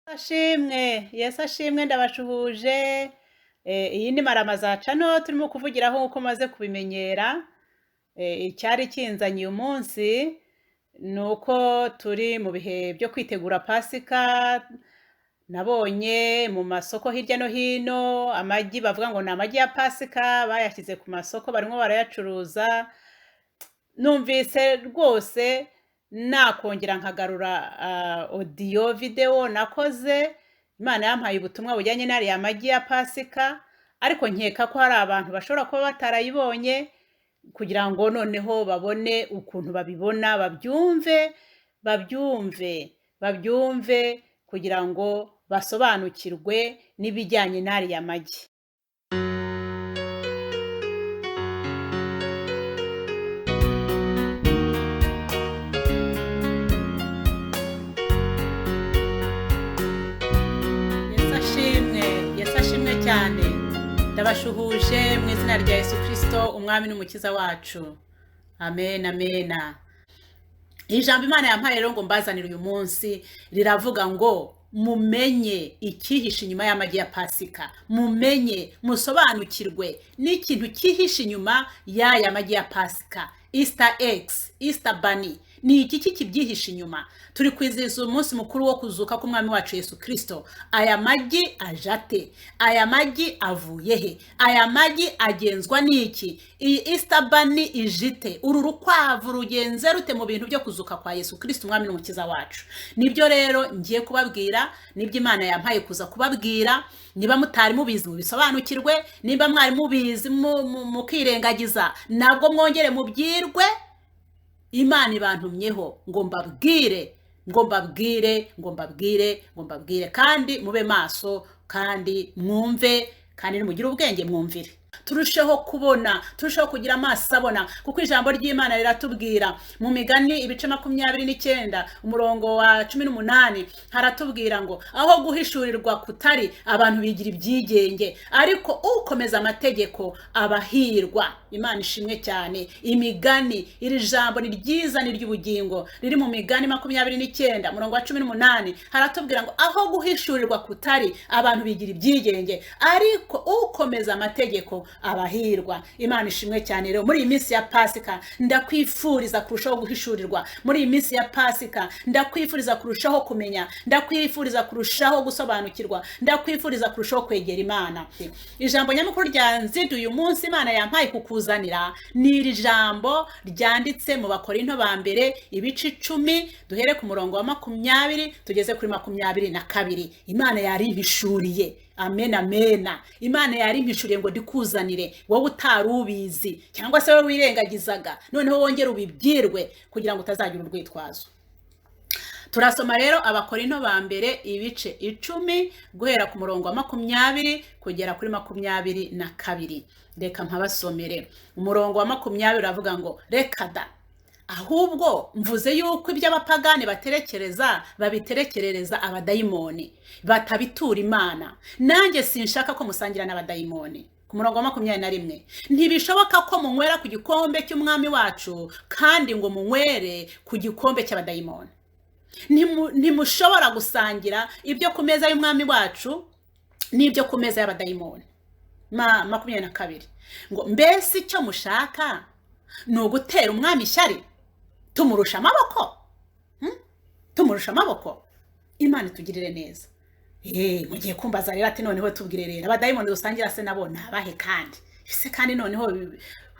Ashimwe, Yesu ashimwe, ndabashuhuje. Iyi ni Maramaza Channel turimo kuvugiraho nk'uko maze kubimenyera. Icyari kinzanye uyu munsi ni uko turi mu bihe byo kwitegura Pasika. Nabonye mu masoko hirya no hino amagi bavuga ngo ni amagi ya Pasika, bayashyize ku masoko barimo barayacuruza. Numvise rwose nakongera nkagarura audio video nakoze. Imana yampaye ubutumwa bujyanye n'ariya magi ya Pasika, ariko nkeka ko hari abantu bashobora kuba batarayibonye, kugira ngo noneho babone ukuntu babibona, babyumve, babyumve, babyumve, kugira ngo basobanukirwe n'ibijyanye n'ariya magi. Yesu ashimwe, Yesu ashimwe cyane. Ndabashuhuje mu izina rya Yesu Kristo, Umwami n'Umukiza wacu. Amen, amen. Ijambo Imana yampaye rero ngo mbazanire uyu munsi riravuga ngo mumenye icyihishe inyuma y'amagi ya Pasika, mumenye, musobanukirwe n'ikintu cyihishe inyuma y'aya magi ya Pasika. Easter eggs, Easter bunny, ni iki kibyihishe inyuma? Turi kwizihiza umunsi mukuru wo kuzuka k'Umwami wacu Yesu Kristo. Aya magi aje ate? Aya magi avuye he? Aya magi agenzwa n'iki? Iyi Easter bunny ije ite? Uru rukwavu rugenze rute mu bintu byo kuzuka kwa Yesu Kristo Umwami n'Umukiza wacu? Nibyo rero ngiye kubabwira, nibyo Imana yampaye kuza kubabwira. Niba mutari mubizi mubisobanukirwe, niba mwari mubizi mukirengagiza nabwo mwongere mubyirwe. Imana ibantumyeho ngo mbabwire, ngo mbabwire, ngo mbabwire, ngo mbabwire, kandi mube maso, kandi mwumve, kandi nimugire ubwenge mwumvire. Turusheho kubona, turusheho kugira amaso abona, kuko ijambo ry'Imana riratubwira mu Migani ibice 29 umurongo wa 18, haratubwira ngo aho guhishurirwa kutari abantu bigira ibyigenge, ariko ukomeza amategeko abahirwa. Imana ishimwe cyane. Imigani, iri jambo ni ryiza, ni ry'ubugingo, riri mu Migani 29 umurongo wa 18, haratubwira ngo aho guhishurirwa kutari abantu bigira ibyigenge, ariko ukomeza amategeko abahirwa. Imana ishimwe cyane. Rero muri iyi minsi ya Pasika ndakwifuriza kurushaho guhishurirwa. Muri iyi minsi ya Pasika ndakwifuriza kurushaho kumenya, ndakwifuriza kurushaho gusobanukirwa, ndakwifuriza kurushaho kwegera Imana. Ijambo nyamukuru rya nzidu uyu munsi Imana yampaye kukuzanira ni iri jambo ryanditse mu Bakorinto ba mbere ibice 10, duhere ku murongo wa 20 tugeze kuri 22. Imana yarimpishuriye. Amen, amen. Imana yarimpishuriye ngo ndikuzanire wowe utari ubizi, cyangwa se wowe wirengagizaga, noneho wongere ubibwirwe kugira ngo utazagira urwitwazo. Turasoma rero Abakorinto ba mbere ibice 10 guhera ku murongo wa 20 kugera kuri 22. Reka mpabasomere. Umurongo wa 20 uravuga ngo reka da, ahubwo mvuze yuko iby'abapagani baterekereza babiterekerereza abadayimoni, batabitura Imana. Nanjye sinshaka ko musangira n'abadayimoni. Ku murongo wa 21, ntibishoboka ko munywera ku gikombe cy'Umwami wacu kandi ngo munywere ku gikombe cy'abadayimoni. Ntimushobora gusangira ibyo ku meza y'Umwami wacu n'ibyo ku meza y'abadayimoni. 22, ngo mbese icyo mushaka ni ugutera Umwami ishyari tumurusha amaboko? Tumurusha amaboko? Imana itugirire neza. Mugiye kumbaza rero ati noneho tubwire rero abadayimoni dusangira se nabo ni abahe kandi? Ese kandi noneho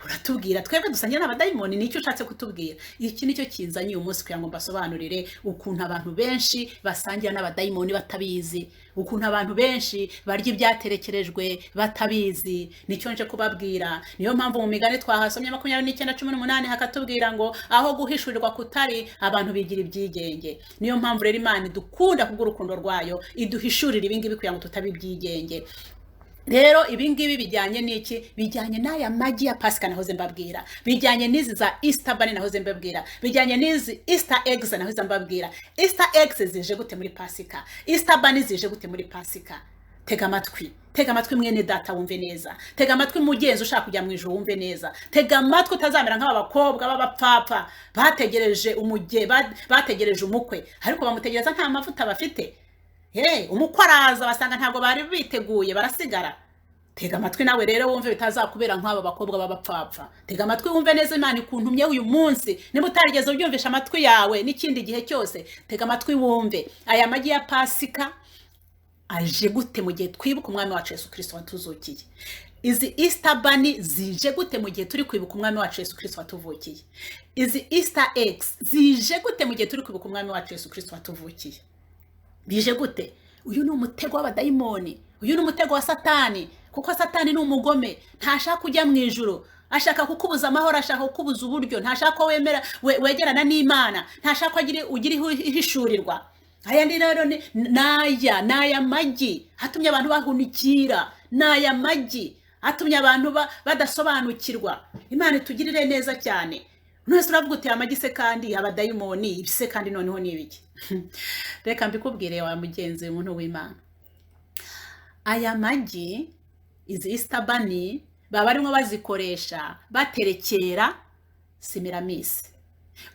uratubwira twebwe dusangira n'abadayimoni, nicyo ushatse kutubwira? Iki nicyo kinzanye uyu munsi kugira ngo mbasobanurire ukuntu abantu benshi basangira n'abadayimoni batabizi, ukuntu abantu benshi barya ibyaterekerejwe batabizi. Nicyo nje kubabwira. Niyo mpamvu mu Migani twahasomye 29:18 hakatubwira ngo aho guhishurirwa kutari abantu bigira ibyigenge. Niyo mpamvu rero Imana idukunda kubw'urukundo rwayo, iduhishurira ibingibi kugira ngo tutaba ibyigenge. Rero ibingibi bijyanye n'iki? Bijyanye n'aya magi ya Pasika nahoze mbabwira, bijyanye n'izi za Easter bunny nahoze mbabwira, bijyanye n'izi Easter eggs nahoze mbabwira. Easter eggs zije gute muri Pasika? Easter bunny zije gute muri Pasika? Tega amatwi, tega amatwi mwene data wumve neza, tega amatwi mugenzi ushaka kujya mu ijuru wumve neza, tega amatwi utazamera nk'aba bakobwa b'abapfapfa bategereje bategereje umukwe, ariko bamutegereza nta mavuta bafite. Hey, umukwe araza basanga ntabwo bari biteguye, barasigara. Tega amatwi nawe rero wumve bitazakubera nk'aba bakobwa b'abapfapfa. Tega amatwi wumve neza Imana ikuntumye uyu munsi. Niba utarigeze ubyumvisha amatwi yawe n'ikindi gihe cyose, tega amatwi wumve. Aya magi ya Pasika aje gute mu gihe twibuka umwami wacu Yesu Kristo watuzukiye? Izi Easter bunny zije gute mu gihe turi kwibuka umwami wacu Yesu Kristo watuvukiye? Izi Easter eggs zije gute mu gihe turi kwibuka umwami wacu Yesu Kristo watuvukiye? Bije gute? Uyu ni umutego w'abadayimoni, uyu ni umutego wa Satani, kuko Satani ni umugome, ntashaka kujya mu ijuru, ashaka kukubuza amahoro, ashaka kukubuza uburyo, ntashaka ko wemera wegerana n'Imana, ntashaka ko ugira ihishurirwa. Aya ni rero naya naya magi atumye abantu bahunikira, naya magi atumye abantu badasobanukirwa. Imana itugirire neza cyane. None uravuga uti amagi se kandi abadayimoni ibise kandi noneho ni ibiki? Reka mbikubwire wa mugenzi umuntu w'Imana. Aya magi, izi Easter bunny baba barimo bazikoresha baterekera Semiramisi.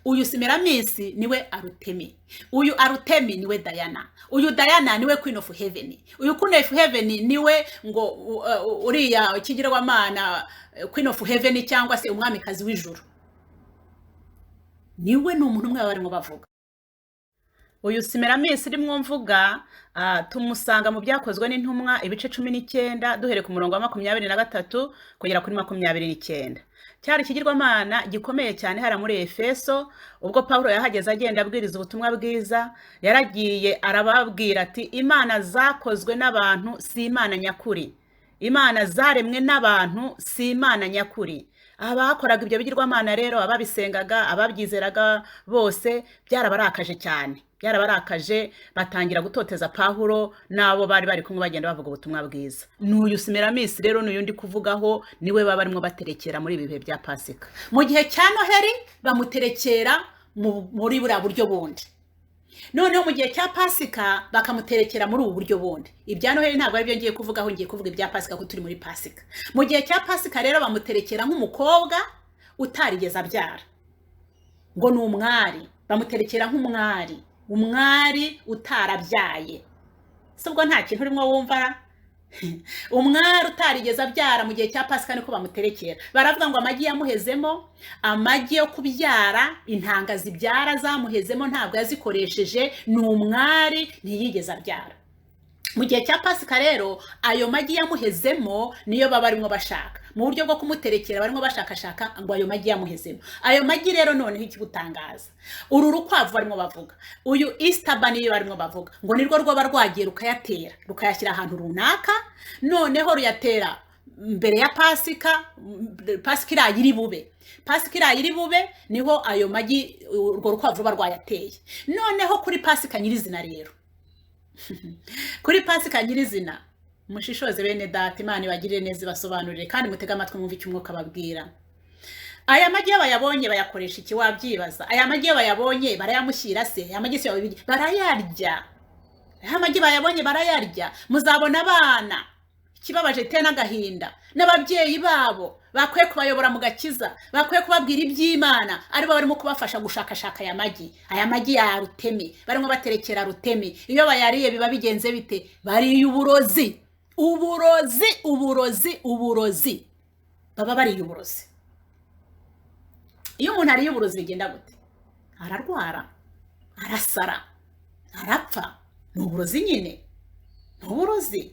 Uyu Semiramisi niwe Arutemi, uyu Arutemi niwe Diana, uyu Diana niwe Queen of Heaven, uyu Queen of Heaven niwe ngo uriya ikigirwamana Queen of Heaven cyangwa se umwamikazi w'ijuru. Niwe ni umuntu umwe barimo bavuga. Uyu Semiramisi urimo mvuga, tumusanga mu Byakozwe n'Intumwa ibice 19, duhereye ku murongo wa 23 kugera kuri 29. Cyari ikigirwamana gikomeye cyane hariya muri Efeso. Ubwo Pawulo yahageze agenda abwiriza ubutumwa bwiza, yaragiye arababwira ati imana zakozwe n'abantu si imana nyakuri, imana zaremwe n'abantu si imana nyakuri. Abakoraga ibyo bigirwamana rero, ababisengaga, ababyizeraga bose byarabarakaje cyane, byarabarakaje, batangira gutoteza Pawulo n'abo bari bari kumwe bagenda bavuga ubutumwa bwiza. N'uyu Semiramisi rero n'uyu ndi kuvugaho niwe baba barimo baterekera muri ibi bihe bya Pasika. Mu gihe cya Noheli bamuterekera muri buriya buryo bundi, noneho mu gihe cya Pasika bakamuterekera muri ubu buryo bundi. Ibya Noheli ntabwo aribyo ngiye kuvugaho, ngiye kuvuga ibya Pasika kuko turi muri Pasika. Mu gihe cya Pasika rero bamuterekera nk'umukobwa utarigeze abyara, ngo ni umwari, bamuterekera nk'umwari, umwari utarabyaye. Si ubwo nta kintu urimo wumva? Umwari utarigeze abyara mu gihe cya Pasika niko bamuterekera. Baravuga ngo amagi yamuhezemo, amagi yo kubyara, intanga zibyara zamuhezemo ntabwo yazikoresheje, ni umwari ntiyigeze abyara. Mu gihe cya Pasika rero ayo magi yamuhezemo niyo baba barimo bashaka. Mu buryo bwo kumuterekera barimo bashakashaka ngo ayo magi yamuhezemo. Ayo magi rero noneho ikigutangaza, uru rukwavu barimo bavuga, uyu Easter bunny niyo barimo bavuga ngo nirwo rwoba rwagiye rukayatera, rukayashyira ahantu runaka, noneho ruyatera mbere ya Pasika, Pasika iraye iri bube, Pasika iraye iri bube niho ayo magi urwo rukwavu ruba rwayateye. Noneho kuri Pasika nyirizina rero, kuri Pasika nyirizina, mushishoze bene data, Imana ibagirire neza ibasobanurire kandi mutege amatwi mwumve icyo umwuka ababwira. Aya magi iyo bayabonye bayakoresha iki? Wabyibaza. Aya magi iyo bayabonye barayamushyira se? Aya magi se barayarya? Aya magi bayabonye barayarya. Muzabona abana ikibabaje iteye n'agahinda, n'ababyeyi babo bakwiye kubayobora mu gakiza, bakwiye kubabwira iby'Imana, aribo barimo kubafasha gushakashaka aya magi, aya magi ya Rutemi, barimo baterekera Rutemi. Iyo bayariye biba bigenze bite? Bariye uburozi, uburozi, uburozi, uburozi. Baba bariye uburozi. Iyo umuntu ariye uburozi bigenda gute? Ararwara, arasara, arapfa. Ni uburozi nyine, ni uburozi,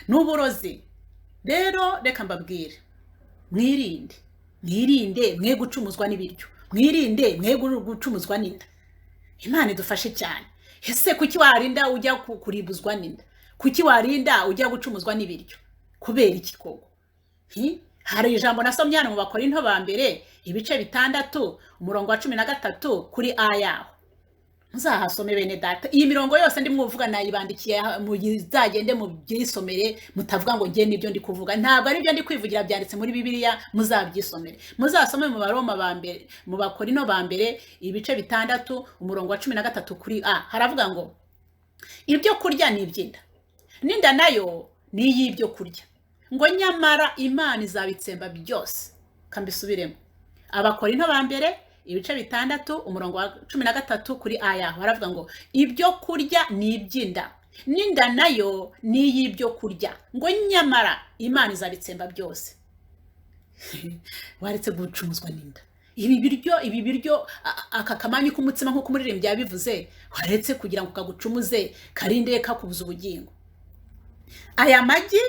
ni uburozi. Rero reka mbabwire, mwirinde, mwirinde mwe gucumuzwa n'ibiryo, mwirinde mwe gucumuzwa n'inda. Imana idufashe cyane. Ese kuki warinda ujya kuribuzwa n'inda? Kuki warinda ujya gucumuzwa n'ibiryo? Kubera iki koko? Hari ijambo nasomye hano mu Bakorinto ba mbere ibice 6 umurongo wa 13 kuri a yaho. Muzahasome bene data. Iyi mirongo yose ndi mwuvuga nayibandikiye, muzagende mubyisomere, mutavuga ngo ngiye nibyo ndi kuvuga. Ntabwo ari byo ndi kwivugira, byanditse muri Bibiliya, muzabyisomere. Muzasome mu Baroma ba mbere, mu Bakorinto ba mbere ibice 6 umurongo wa 13 kuri a. Haravuga ngo ibyo kurya ni iby'inda, n'inda nayo ni iy'ibyo kurya, ngo nyamara Imana izabitsemba byose. Kambisubiremo, Abakorinto ba mbere ibice 6 umurongo wa 13 kuri aya baravuga ngo ibyo kurya ni iby'inda, n'inda nayo ni iy'ibyo kurya, ngo nyamara Imana izabitsemba byose. Waretse gucumuzwa n'inda. Ibi biryo aka kamanyu k'umutsima nk'uko umuririmbyi yabivuze, waretse kugira ngo kagucumuze, karinde kakubuza ubugingo. Aya magi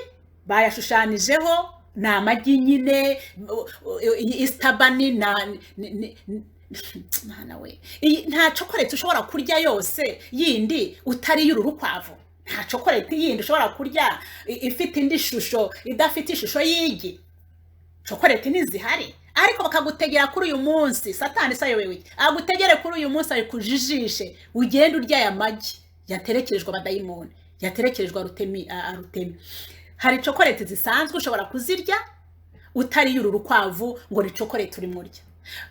bayashushanijeho ni amagi nyine isitabani na mwana we, nta chocolate ushobora kurya yose yindi utari uru rukwavu. Nta chocolate yindi ushobora kurya ifite indi shusho idafite ishusho y'igi. Chocolate ntizihari, ariko bakagutegera kuri uyu munsi. Satani sayobewe iki? Agutegere kuri uyu munsi, arikujijishe ugende urya aya magi yaterekerejwe abadayimoni, yaterekerejwe arutemi. Hari chocolate zisanzwe ushobora kuzirya utari uru rukwavu ngo ni chocolate urimo urya.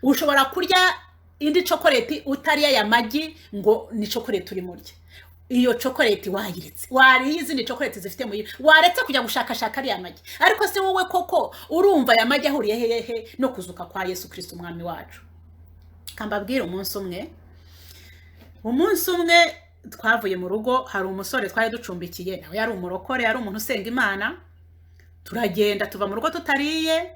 Ushobora kurya indi chocolate utari aya magi ngo ni chocolate urimo urya. Iyo chocolate wayiretse, wariye izindi chocolate zifite mu, waretse kujya gushakashaka ariya magi. Ariko se wowe koko urumva aya magi ahuriye hehe no kuzuka kwa Yesu Kristo umwami wacu? Kambabwira, umunsi umwe twavuye mu rugo, hari umusore twari ducumbikiye, nawe yari umurokore, yari umuntu usenga Imana. Turagenda tuva mu rugo tutariye,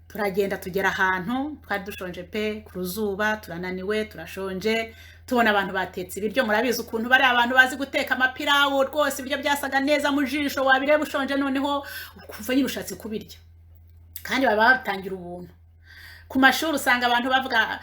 turagenda tugera ahantu twari dushonje pe, ku ruzuba, turananiwe, turashonje. Tubona abantu batetse ibiryo, murabizi ukuntu bari abantu bazi guteka amapirawu rwose, ibiryo byasaga neza mu jisho, wabireba ushonje noneho ukumva nyine ushatse kubirya, kandi baba batangira ubuntu. Ku mashuri usanga abantu bavuga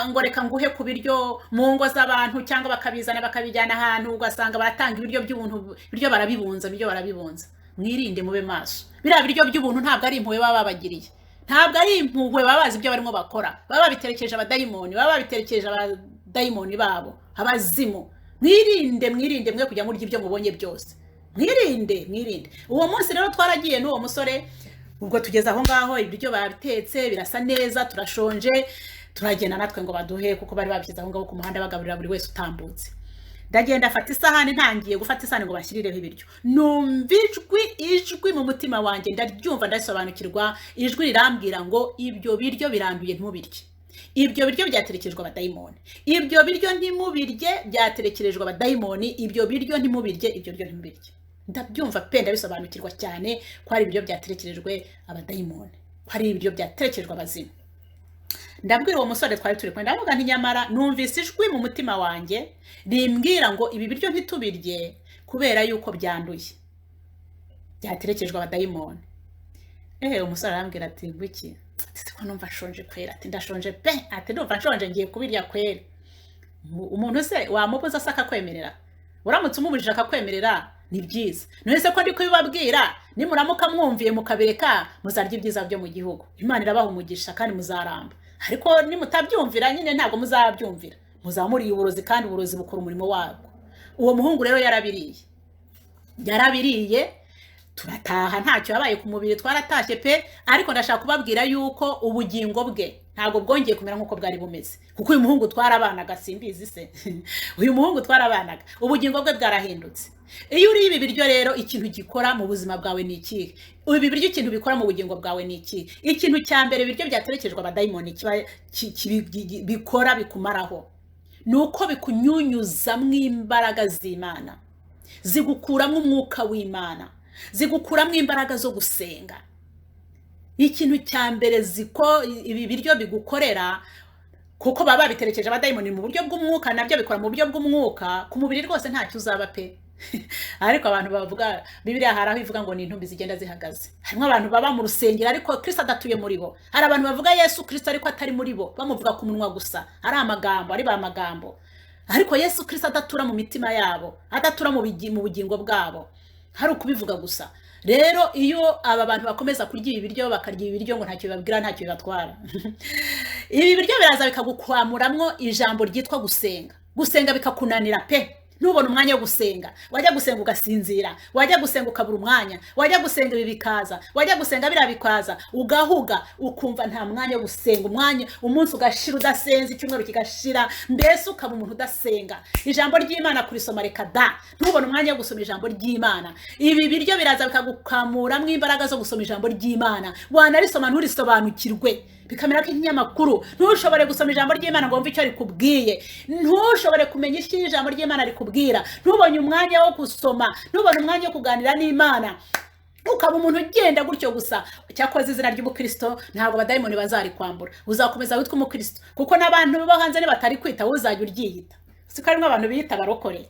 ngo reka nguhe ku biryo mu ngo z'abantu, cyangwa bakabizana bakabijyana ahantu, ugasanga baratanga ibiryo by'ubuntu, ibiryo barabibunza, ibiryo barabibunza. Mwirinde, mube maso. Biriya biryo by'ubuntu ntabwo ari impuhwe baba babagiriye, ntabwo ari impuhwe, baba bazi ibyo barimo bakora, baba babiterekeje abadayimoni, baba babiterekeje abadayimoni babo, abazimu. Mwirinde, mwirinde, mwe kujya murya ibyo mubonye byose. Mwirinde, mwirinde. Uwo munsi rero twaragiye n'uwo musore, ubwo tugeze aho ngaho ibiryo babitetse birasa neza, turashonje, turagenda natwe ngo baduhe, kuko bari babishyize aho ngaho ku muhanda bagaburira buri wese utambutse. Ndagenda afata isahani, ntangiye gufata isahani ngo bashyirireho ibiryo, numva ijwi mu mutima wanjye, ndaryumva ndasobanukirwa. Ijwi rirambwira ngo ibyo biryo biranduye, ntubirye. Ibyo biryo byaterekerejwe abadayimoni, ibyo biryo ntimubirye, byaterekerejwe abadayimoni, ibyo biryo ntimubirye, ibyo biryo ntimubirye. Ndabyumva pe, ndabisobanukirwa cyane ko ari ibiryo byaterekerejwe abadayimoni, ko ari ibiryo byaterekerejwe abazimu. Ndabwira uwo musore twari turi kumwe, ndavuga nti nyamara numvise ijwi mu mutima wanjye rimbwira ngo ibi biryo ntitubirye kubera yuko byanduye, byaterekejwe abadayimoni. Umusore arambwira ati ngwiki? Ati ko numva nshonje kwera, ati ndashonje pe, ati ndumva nshonje ngiye kubirya kwera. Umuntu se wamubuza se akakwemerera? Uramutse umubujije akakwemerera ni byiza. None se ko ndi kubibabwira, nimuramuka mwumviye mukabireka, muzarya ibyiza byo mu gihugu, Imana irabaha umugisha kandi muzaramba. Ariko nimutabyumvira nyine ntabwo muzabyumvira, muzamuriye uburozi, kandi uburozi bukora umurimo wabwo. Uwo muhungu rero yarabiriye, yarabiriye, turataha, ntacyo yabaye ku mubiri, twaratashye pe. Ariko ndashaka kubabwira yuko ubugingo bwe ntabwo bwongeye kumera nk'uko bwari bumeze, kuko uyu muhungu twarabanaga, simbizi se, uyu muhungu twarabanaga, ubugingo bwe bwarahindutse. Iyo uriye ibi biryo rero, ikintu gikora mu buzima bwawe ni ikihe? Ibi biryo ikintu bikora mu bugingo bwawe ni ikihe? Ikintu cya mbere ibiryo byaterekejwe abadayimoni kiba bikora bikumaraho, ni uko bikunyunyuzamo imbaraga z'Imana, zigukuramo umwuka w'Imana, zigukuramo imbaraga zo gusenga. Ikintu cya mbere ziko ibi biryo bigukorera, kuko baba babiterekeje abadayimoni mu buryo bw'umwuka, nabyo bikora mu buryo bw'umwuka, ku mubiri rwose ntacyo uzaba pe. Ariko abantu bavuga, Bibiliya hari aho ivuga ngo ni intumbi zigenda zihagaze. Harimo abantu baba mu rusengero ariko Kristo adatuye muri bo. Hari abantu bavuga Yesu Kristo ariko atari muri bo, bamuvuga ku munwa gusa, ari amagambo, ari ba magambo, ariko Yesu Kristo adatura mu mitima yabo, adatura mu bugingo bwabo, hari ukubivuga gusa. Rero iyo aba bantu bakomeza kurya ibi biryo, bakarya ibi biryo ngo ntacyo bibabwira, ntacyo bibatwara, ibi biryo biraza bikagukwamuramwo ijambo ryitwa gusenga. Gusenga bikakunanira pe. Ntubone umwanya wo gusenga. Wajya gusenga ugasinzira, wajya gusenga ukabura umwanya, wajya gusenga ibi bikaza, wajya gusenga biriya bikaza, ugahuga ukumva nta mwanya wo gusenga. Umwanya, umunsi ugashira udasenze, icyumweru kigashira, mbese ukaba umuntu udasenga. Ijambo ry'Imana kurisoma reka da, ntubone umwanya wo gusoma ijambo ry'Imana. Ibi biryo biraza bikagukamuramo imbaraga zo gusoma ijambo ry'Imana, wanarisoma nturisobanukirwe, bikamera nk'ikinyamakuru. Ntushobore gusoma ijambo ry'Imana ngo wumve icyo rikubwiye, ntushobore kumenya icyo ijambo ry'Imana rikubwira, ntubonye umwanya wo gusoma, ntubone umwanya wo kuganira n'Imana, ukaba umuntu ugenda gutyo gusa. Cyakoze izina ry'ubukristo ntabwo abadayimoni bazarikwambura, uzakomeza witwa umukristo, kuko n'abantu bo hanze nibatari kwita wowe uzajya uryiyita. Siko harimo abantu biyita abarokore,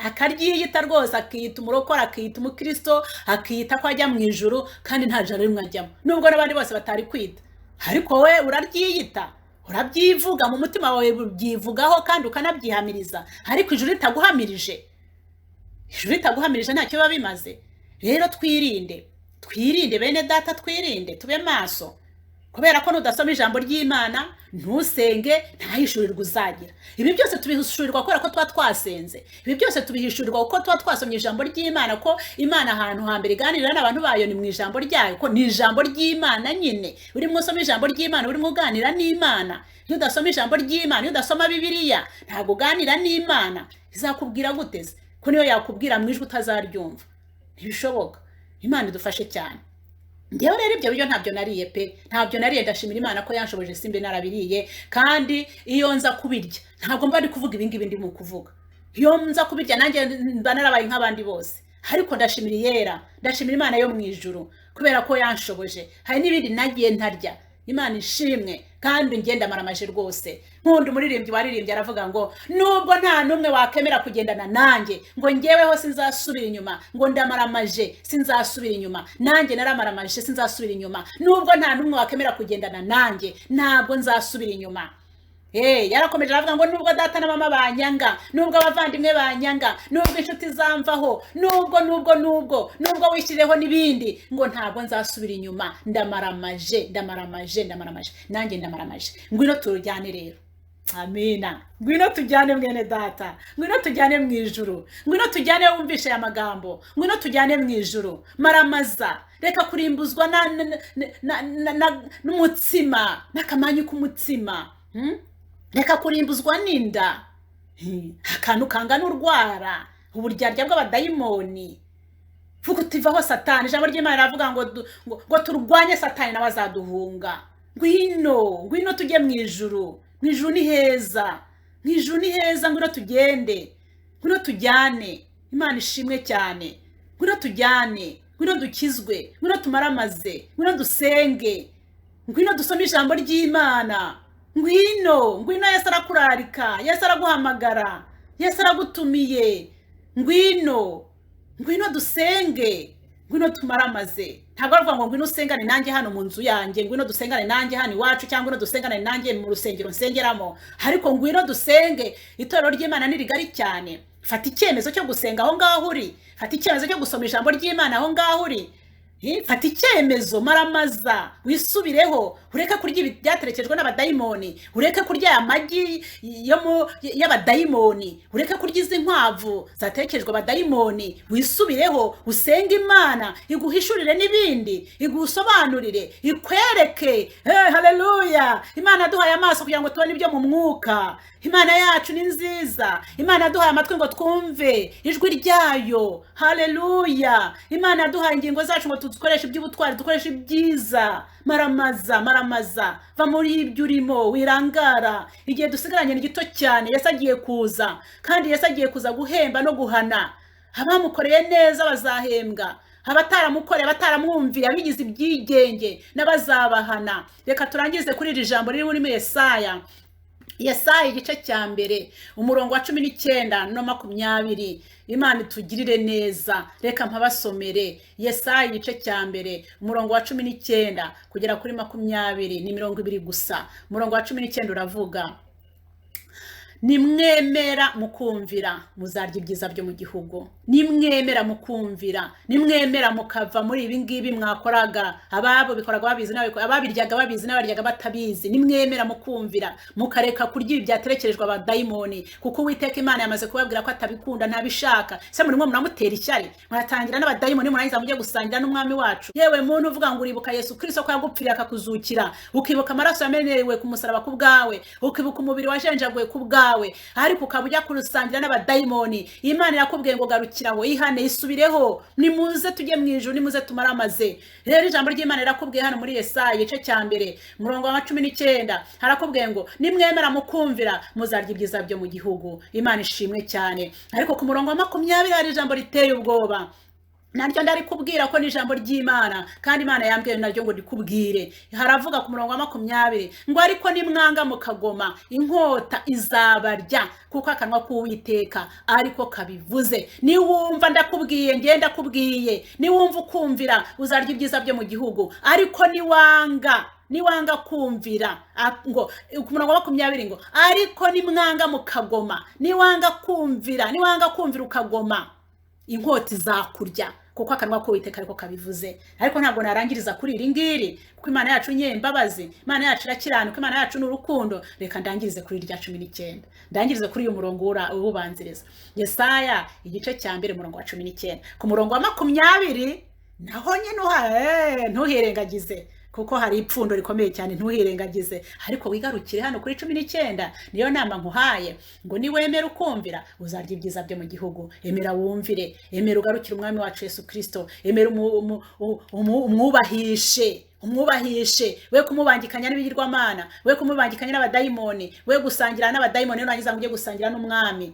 akaryiyita rwose, akiyita umurokore, akiyita umukristo, akiyita ko ajya mu ijuru, kandi nta joro rimwe ajyamo, nubwo n'abandi bose batari kwita, ariko we uraryiyita, urabyivuga mu mutima wawe, ubyivugaho kandi ukanabyihamiriza, ariko ijuru ritaguhamirije, ijuru ritaguhamirije ntacyo biba bimaze. Rero twirinde, twirinde bene data, twirinde, tube maso, kubera ko nudasoma ijambo ry'Imana, ntusenge, ntahishurirwa uzagira. Ibi byose tubihishurirwa kubera ko tuba twasenze, ibi byose tubihishurirwa kuko tuba twasomye ijambo ry'Imana, ko Imana ahantu hambere iganirira n'abantu bayo ni mu ijambo ryayo, ko ni ijambo ry'Imana nyine. Urimo usoma ijambo ry'Imana, urimo uganira n'Imana. Iyo udasoma ijambo ry'Imana, iyo udasoma Bibiliya, ntabwo uganira n'Imana. Izakubwira gute se? Ko niyo yakubwira mu ijwi utazaryumva? Ntibishoboka. Imana idufashe cyane. Njyewe rero ibyo biryo ntabyo nariye pe, ntabyo nariye. Ndashimira Imana ko yanshoboje simbe narabiriye, kandi iyo nza kubirya ntabwo mba ndi kuvuga ibi ngibi ndimo kuvuga. Iyo nza kubirya nanjye mba narabaye nk'abandi bose, ariko ndashimira Iyera, ndashimira Imana yo mu ijuru kubera ko yanshoboje. Hari n'ibindi nagiye ntarya, Imana ishimwe, kandi ngenda maramaje rwose. Nkunda umuririmbyi waririmbye aravuga ngo nubwo nta n'umwe wakemera kugendana nanjye, ngo njyeweho sinzasubira inyuma, ngo ndamaramaje sinzasubira inyuma, nanjye naramaramaje sinzasubira inyuma, nubwo nta n'umwe wakemera kugendana nanjye ntabwo nzasubira inyuma. Yarakomeje aravuga ngo nubwo data na mama banyanga, nubwo abavandimwe banyanga, nubwo inshuti zamvaho, nubwo nubwo nubwo nubwo wishyireho n'ibindi, ngo ntabwo nzasubira inyuma, ndamaramaje, ndamaramaje, ndamaramaje, nanjye ndamaramaje. Ngwino turujyane rero. Amina. Ngwino tujyane mwene data, ngwino tujyane mu ijuru, ngwino tujyane wumvishe aya magambo, ngwino tujyane mu ijuru. Maramaza, reka kurimbuzwa n'umutsima, n'akamanyu k'umutsima. Reka kurimbuzwa n'inda, akantu kangana urwara, uburyarya bw'abadayimoni. Vuga uti vaho Satani. Ijambo ry'Imana riravuga ngo turwanye Satani nawe azaduhunga. Ngwino, ngwino tujye mu ijuru. Mu ijuru ni heza, mu ijuru ni heza, ngwino tugende, ngwino tujyane. Imana ishimwe cyane. Ngwino tujyane, ngwino dukizwe, ngwino tumaramaze, ngwino dusenge, ngwino dusome ijambo ry'Imana. Ngwino, ngwino, Yesu arakurarika, Yesu araguhamagara, Yesu aragutumiye. Ngwino, ngwino dusenge, ngwino tumaramaze. Ntabwo aravuga ngo ngwino usengane nanjye hano mu nzu yanjye, ngwino dusengane nanjye hano iwacu, cyangwa ngwino dusengane nanjye mu rusengero nsengeramo, ariko ngwino dusenge. Itorero ry'Imana ni rigari cyane. Fata icyemezo cyo gusenga aho ngaho uri, fata icyemezo cyo gusoma ijambo ry'Imana aho ngaho uri. Fata icyemezo, maramaza, wisubireho, ureke kurya ibyaterekejwe n'abadayimoni, ureke kurya aya magi y'abadayimoni, ureke kurya izi nkwavu zaterekejwe abadayimoni. Wisubireho, usenge Imana iguhishurire n'ibindi, igusobanurire, ikwereke. Haleluya! Imana yaduhaye amaso kugira ngo tubone ibyo mu mwuka. Imana yacu ni nziza. Imana yaduhaye amatwi ngo twumve ijwi ryayo. Haleluya! Imana yaduhaye ingingo zacu ngo dukoreshe iby'ubutwari, dukoreshe ibyiza. Maramaza, maramaza, va muri ibyo urimo, wirangara. Igihe dusigaranye ni gito cyane. Yesu agiye kuza, kandi Yesu agiye kuza guhemba no guhana. Abamukoreye neza bazahembwa, abataramukoreye, abataramwumviye, abigize ibyigenge n'abazabahana. Reka turangize kuri iri jambo riri muri Yesaya. Yesaya igice cya mbere umurongo wa 19 no 20. Imana itugirire neza, reka mpabasomere. Yesaya igice cya mbere umurongo wa 19 kugera kuri 20, ni 20 gusa. Umurongo wa 19 uravuga: Nimwemera mukumvira muzarya ibyiza byo mu gihugu. Nimwemera mukumvira, nimwemera mukava muri ibi ngibi mwakoraga, ababo bikoraga babizi, ababiryaga babizi n'abaryaga batabizi. Nimwemera mukumvira mukareka kurya ibi byaterekerejwe abadayimoni, kuko Uwiteka Imana yamaze kubabwira ko atabikunda, ntabishaka. Se murimo muramutera ishyari, muratangira n'abadayimoni, murangiza mujye gusangira n'umwami wacu. Yewe muntu uvuga ngo uribuka Yesu Kristo ko yagupfiriye akakuzukira, ukibuka amaraso yamenewe ku musaraba ku bwawe, ukibuka umubiri wajenjaguwe ku bwawe, ariko ukaba ujya kurusangira n'abadayimoni. Imana irakubwiye ngo garukiraho, ihane, isubireho, nimuze tujye mu ijuru, nimuze tumaramaze. Rero ijambo ry'Imana rirakubwiye hano muri Yesaya igice cya 1 umurongo wa 19, harakubwiye ngo nimwemera mukumvira muzarya ibyiza byo mu gihugu. Imana ishimwe cyane. Ariko ku murongo wa 20 hari ijambo riteye ubwoba, naryo ndarikubwira ko ni ijambo ry'Imana, kandi Imana yambwiye naryo ngo ndikubwire. Haravuga ku murongo wa 20 ngo ariko nimwanga mukagoma inkota izabarya, kuko akanwa k'Uwiteka ariko kabivuze. Niwumva ndakubwiye, ngiye ndakubwiye, niwumva ukumvira uzarya ibyiza byo mu gihugu, ariko niwanga kumvira, ngo ku murongo wa 20 ngo ariko nimwanga mukagoma, niwanga kumvira, niwanga kumvira ukagoma, inkota izakurya, kuko akanwa k'Uwiteka ariko kabivuze. Ariko ntabwo narangiriza kuri iri ngiri, kuko Imana yacu nye imbabazi, Imana yacu irakiranuka, Imana yacu ni urukundo. Reka ndangirize kuri irya 19, ndangirize kuri uyu murongo ubanziriza Yesaya igice cya 1 umurongo wa 19. Ku murongo wa 20 naho nyine ntuhirengagize, kuko hari ipfundo rikomeye cyane, ntuhirengagize. Ariko wigarukire hano kuri 19, niyo nama nkuhaye ngo niwemera ukumvira uzarya ibyiza byo mu gihugu. Emera wumvire, emera ugarukire umwami wacu Yesu Kristo, emera umwubahishe, umwubahishe, we kumubangikanya n'ibigirwamana, we kumubangikanya n'abadayimoni, we gusangira n'abadayimoni nurangiza ngo ujye gusangira n'umwami.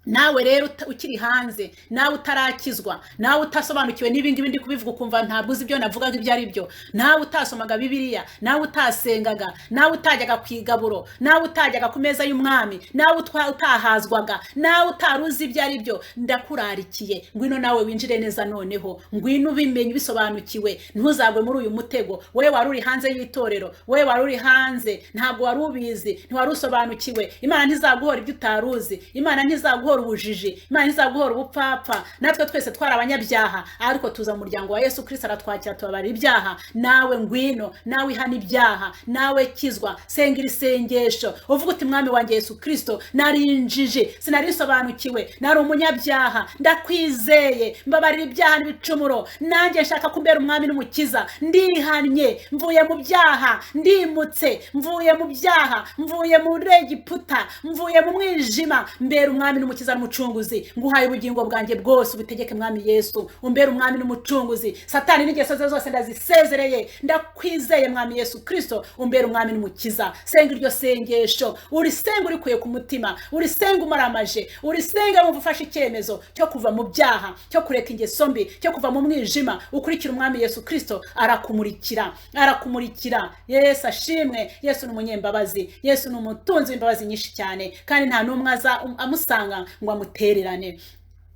Nawe rero ukiri hanze, nawe utarakizwa, nawe utasobanukiwe n'ibi ngibi ndi kubivuga ukumva ntabwo uzi ibyo navugaga ibyo ari byo, nawe utasomaga Bibiliya, nawe utasengaga, nawe utajyaga ku igaburo, nawe utajyaga ku meza y'umwami, nawe utahazwaga, nawe utaruzi ibyo ari byo, ndakurarikiye ngwino nawe winjire neza noneho, ngwino ubimenye ubisobanukiwe, ntuzagwe muri uyu mutego. Wowe wari uri hanze y'itorero, wowe wari uri hanze, ntabwo wari ubizi, ntiwari usobanukiwe. Imana ntizaguhora ibyo utaruzi, Imana ntizaguhora ubujiji, Imana ntizaguhora ubupfapfa. Natwe twese twari abanyabyaha, ariko tuza mu muryango wa Yesu Kristo aratwakira tubabarira ibyaha. Nawe ngwino, nawe ihana ibyaha, nawe kizwa, senga iri sengesho uvuga uti mwami wanjye Yesu Kristo, narinjije, sinarisobanukiwe, nari umunyabyaha, ndakwizeye, mbabarira ibyaha n'ibicumuro, nanjye nshaka kumbera umwami n'umukiza, ndihannye, mvuye mu byaha, ndimutse, mvuye mu byaha, mvuye muri Egiputa, mvuye mu mwijima, mbera umwami n'umukiza n'umucunguzi, nguhaye ubugingo bwanjye bwose, ubutegeke mwami Yesu, umbere umwami n'umucunguzi. Satani n'ingeso ze zose ndazisezereye, ndakwizeye mwami Yesu Kristo, umbere umwami n'umukiza. Senga iryo sengesho, urisenga urikuye ku mutima, urisenga umaramaje, urisenga wumva ufashe icyemezo cyo kuva mu byaha, cyo kureka ingeso mbi, cyo kuva mu mwijima, ukurikira umwami Yesu Kristo, arakumurikira, arakumurikira. Yesu ashimwe. Yesu ni umunyembabazi, Yesu ni umutunzi w'imbabazi nyinshi cyane, kandi nta n'umwe aza amusanga ngo amutererane.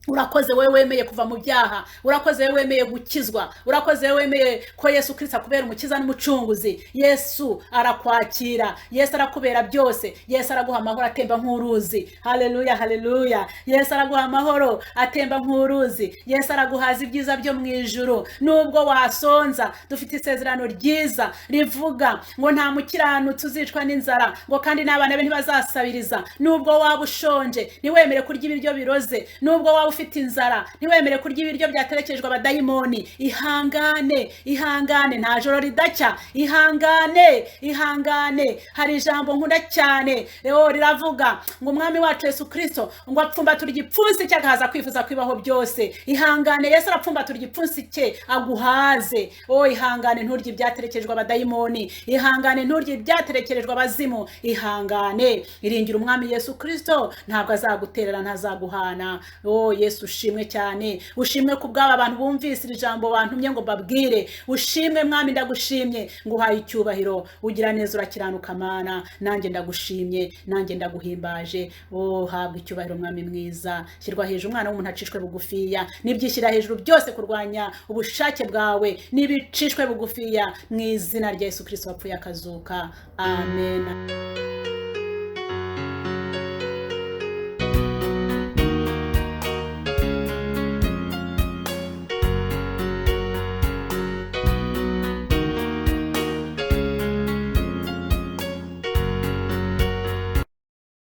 Urakoze wowe wemeye kuva mu byaha, urakoze wowe wemeye gukizwa, urakoze wowe wemeye ko Yesu Kristo akubera umukiza n'umucunguzi. Yesu arakwakira, Yesu arakubera byose, Yesu araguha amahoro atemba nk'uruzi. Haleluya, haleluya. Yesu araguha amahoro atemba nk'uruzi, Yesu araguhaza ibyiza byo mu ijuru. Nubwo wasonza, dufite isezerano ryiza rivuga ngo nta mukiranutsi uzicwa n'inzara, ngo kandi n'abana be ntibazasabiriza. Nubwo waba ushonje, ntiwemere kurya ibiryo biroze. Nubwo waba ufite inzara, ntiwemere kurya ibiryo byaterekejwe abadayimoni. Ihangane, ihangane, nta joro ridacya. Ihangane, ihangane. Hari ijambo nkunda cyane rero riravuga ngo umwami wacu Yesu Kristo ngo apfumbatura igipfunsi cye agahaza kwifuza kwibaho byose. Ihangane, Yesu arapfumbatura igipfunsi cye aguhaze. Oh, ihangane, nturye ibyaterekejwe abadayimoni. Ihangane, nturye ibyaterekerejwe abazimu. Ihangane, iringira umwami Yesu Kristo, ntabwo azaguterera, ntazaguhana. Oh, Yesu ushimwe cyane, ushimwe ku bw'aba bantu bumvise iri jambo bantumye ngo babwire. Ushimwe mwami, ndagushimye, nguhaye icyubahiro, ugira neza, urakiranuka Mana, nanjye ndagushimye, nanjye ndaguhimbaje. Oh, habwa icyubahiro mwami mwiza, shyirwa hejuru umwana w'umuntu acishwe bugufiya, nibyishyira hejuru byose kurwanya ubushake bwawe nibicishwe bugufiya, mu izina rya Yesu Kristo wapfuye akazuka. Amen.